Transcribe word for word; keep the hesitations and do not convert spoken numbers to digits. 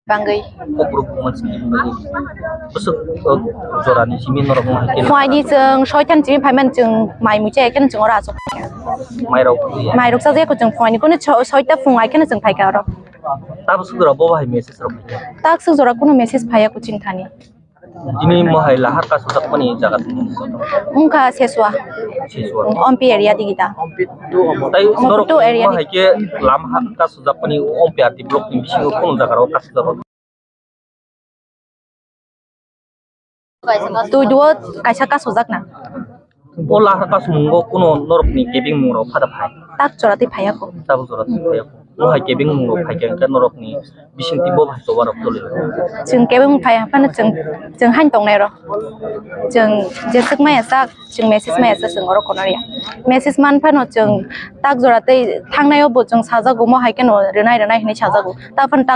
Bangwi. Kobruk mas-, bwswk, uh, jorani simi norok wngkha khe. Phuaini chwng soitan simi phaimani chwng mai muicha ekheno chwng oro aswk. Mairok. Mairok sajak chwng phuaini kono so-, soita phung ekheno chwng phaikha oro. Tabuk swk jora bo bahai message rok phaikha. Tak swk jora kono message phaiya kuching thani. Tini mohai lahar kasujak pani jaga tini. Wngkha Seswa. Seswa. Ompi area digita. Tai Ompi norok two area mohai ke lam ha kasujak pani Ompi R D block ni bisingo kono jaga rok kasujak. Twi duo kaisa kasujak na. O lahar kasmungo kono norok ni kebeng mung rok phada phai. Tak jora twi phaiya ko. Tabuk jora twi phaiya ko. Mohai kebeng mung rok phai khe norok ni bising twi bo hai choba rok tolio. Chwng kebeng phai phano chwng, chwng hain tongnai ro. Chwng jeswk maya sak, chwng message maya sak chwng oro kono ria. Message man phano chwng tak jora tei thangnai o bo chwng sajago mohai khe no rwnai rwnai hinwi sajago. Ta phano tak